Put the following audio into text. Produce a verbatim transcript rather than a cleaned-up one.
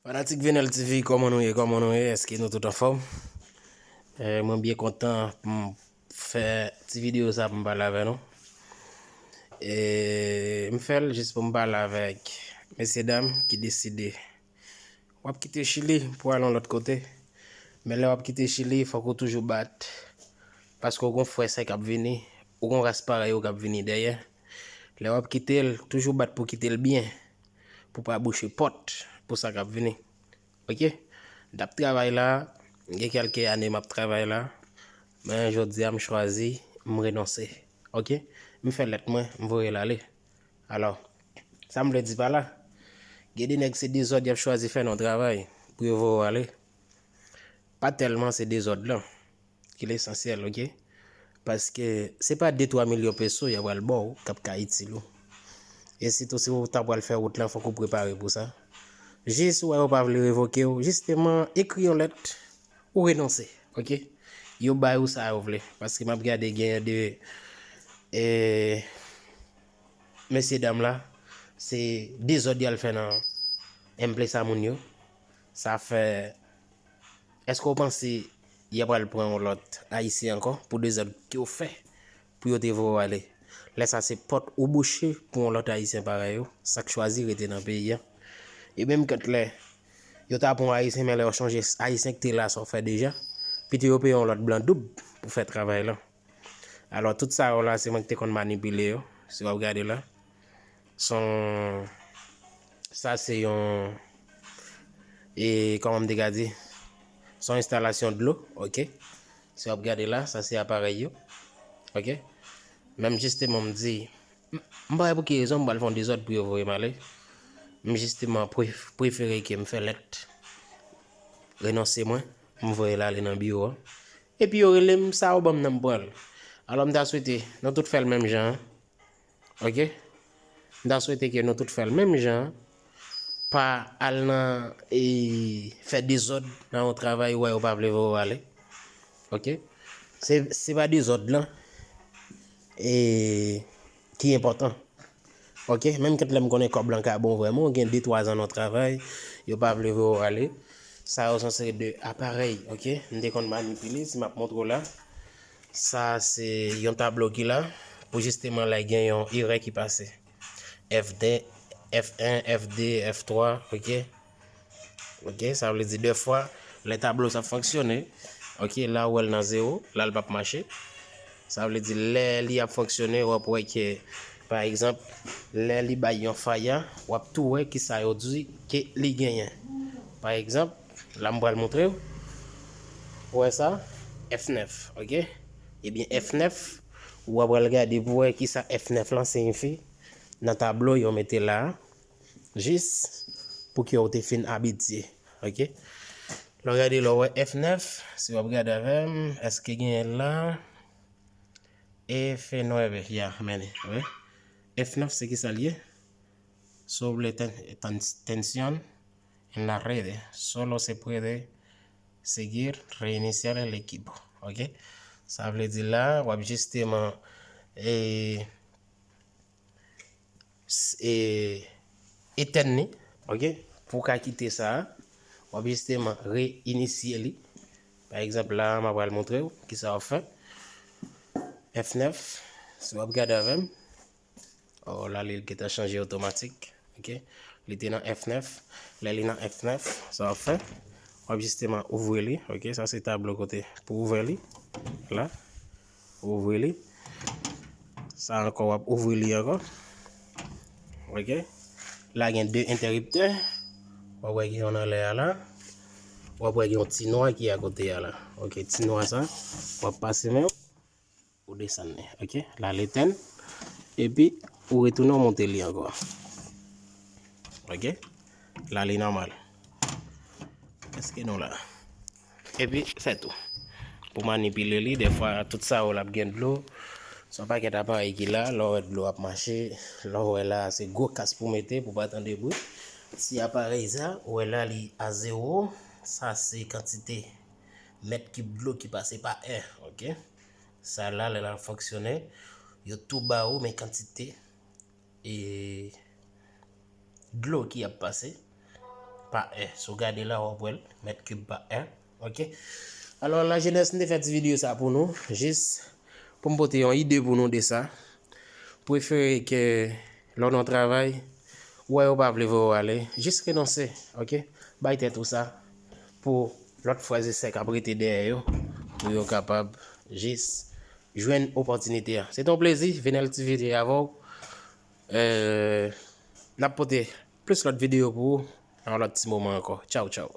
Fanatik Venel T V, kòman nou ye? Kòman nou ye? Èske nou tout anfòm? Eh, mwen byen kontan pou m fè ti videyo sa pou m pale avè nou. E m fè l jis pou m pale avèk mesye dam ki deside. W ap kite Chili pou al yon lòt kote. Men lè w ap kite Chili, fòk ou toujou bat. Paske w gon frè sè k ap vini, ou gon ras parèy ou k ap vini dèyè. Lè w ap kite l, toujou bat pou kite l byen, pou pa bouche pòt pou sa k ap vini. Oke? M t ap travay la, gen kèlke ane m ap travay la, men jodi a m chwazi, m renonse. Oke? M fè lèt mwen, m voye l ale. Alò, sa m vle di pa la, gen de nèg se dezòd y ap chwazi fè nan travay pou yo voye w ale. Pa tèlman se dezòd lan ki lesansyèl, oke? Paske se pa de twa milyon peso y ap pral ba w k ap ka itil ou. E sitou si w ta pral fè wout lan, fòk ou prepare pou sa. Jis ou wè yo pa vle revoke w, jisteman ekri yon lèt, ou renonse, oke? Yo bay ou sa yo vle. Paske m ap gade gen de, eh, mesye dam la, se dezòd y al fè nan emplesa moun yo. Sa fè, èske w panse y ap al pran yon lòt Ayisyen ankò pou dezòd ke w fè pou yo te voye w ale? Lè sa se pòt ou bouche pou yon lòt Ayisyen parèy ou, sa k chwazi rete nan peyi a. E menm kant lè yo ta pran yon Ayisyen, men lè yo chonje Ayisyen ki te la sa w fè deja, pito yo peye yon lòt blan doub pou fè travay lan. Alò, tout sa yo la, se mwen ki te konn manipile yo. Si w ap gade la, se yon, sa se yon, e, kòman m te ka di? Se yon enstalasyon dlo, oke? Si w ap gade la, sa se aparèy yo, oke? Menm jisteman m di, m, m pa wè pou ki rezon m pral fè yon dezòd pou yo voye m ale. M jisteman pre-, prefere ke m fè lèt renonse mwen, m voye l ale nan biwo a. Epi yo rele m, sa yo ban m nan m pran l. Alò, m ta swete nou tout fè l menm jan an. Oke? M ta swete ke nou tout fè l menm jan an. Pa al nan, e, fè dezòd nan yon travay ou wè yo pa vle voye w ale. Oke? Se, se pa dezòd lan, e, ki enpòtan. Oke, menm kèt lè m konnen kòb lan ka bon vrèman, ou gen de twa zan nan travay, yo pa vle voye w ale. Sa yo se yon seri de aparèy, oke, m te konn manipile, si m ap montre w la. Sa se yon tablo ki la, pou jisteman lè gen yon erè ki pase. F de, F en, F de, F twa, oke. Oke, sa vle di de fwa, lè tablo sa ap fonksyone, oke, la ou wè l nan zewo, la l p ap mache. Sa vle di lè li ap fonksyone, w ap wè ke, pa egzanp, lè li bay yon faya, w ap tou wè kisa yo di ke li genyen. Pa egzanp, la m pral montre w. Ou wè sa? F nèf, oke? Ebyen, F nèf, w ap pral gade pou wè kisa F nèf lan siyifi nan tablo yo mete la a. Jis pou ke w te fin abitye. Oke? Lè w gade, lè w wè F nèf, si w ap gade avè m, èske genyen l la? F nueve, ya, men, wi. F nèf se ki sa l ye? Sobre ten-, ten-, tensión en la red. Solo se puede seguir reiniciar el equipo. Oke? Sa vle di la, w ap jisteman, e, s-, e, etèn li, oke? Pou w ka kite sa a, w ap jisteman reinisye li. Pa egzanp, la, m ap pral montre w kisa w ap fè. F nèf, si w ap gade avè m. O, la, li gentan chanje otomatik, oke? Li te nan F nèf. Lè li nan F nèf, sa w ap fè? W ap jisteman ouvri li, oke? Sa se tablo kote pou ouvè li. La. Ouvri li. Sa ankò, w ap ouvri li ankò. Oke. La gen de entèriptè. W ap wè gen yon anlè a la. W ap wè gen yon ti nwa ki akote a la. Oke, ti nwa sa, w ap pase men w, ou desann li. Oke, la l etèn. Epi, ou retounen w monte li ankò. Oke. La li nòmal. Èske nou la? Epi, se tou. Pou manipile li, dèfwa, tout sa yo l ap gen dlo. Se yon pakèt aparèy ki la, lè w wè dlo ap mache, lè w wè la, se gwo kas pou mete, pou pa tande bri. Ti aparèy sa, ou wè la, li a zewo, sa se kantite mèt kib dlo ki pase pa è, oke? Sa la, lè l ap fonksyone, yo tou ba ou, men kantite e dlo ki ap pase. pa è. Si w gade la, w ap wè l, mèt kib pa è. Ok? Alò, lajenès, m te fè ti videyo sa pou nou, jis pou m pote yon ide pou nou de sa. Prefere ke lè w nan travay, ou wè yo pa vle voye w ale, jis renonse, ok? Bay tèt ou sa pou lòt frè e sè k ap rete dèyè yo, pou yo kapab jis jwenn opòtinite a. Se te yon plezi, Venel T V te avè w. Euh, n ap pote plis lòt videyo pou ou nan yon lòt ti moman ankò. Tchaw, tchaw.